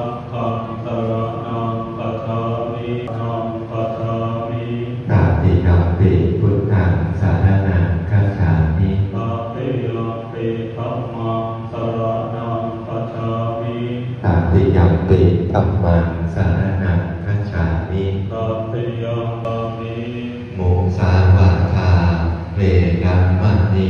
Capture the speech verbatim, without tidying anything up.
Saṅghaṃ saraṇaṃ gacchāmi. Saraṇaṃ gacchāmi. Tatiyampi buddhaṃ saraṇaṃ gacchāmi. Tatiyampi dhammaṃ saraṇaṃ gacchāmi. Tatiyampi dhammaṃ saraṇaṃ gacchāmi. Tatiyampi. Musāvādā veramaṇī.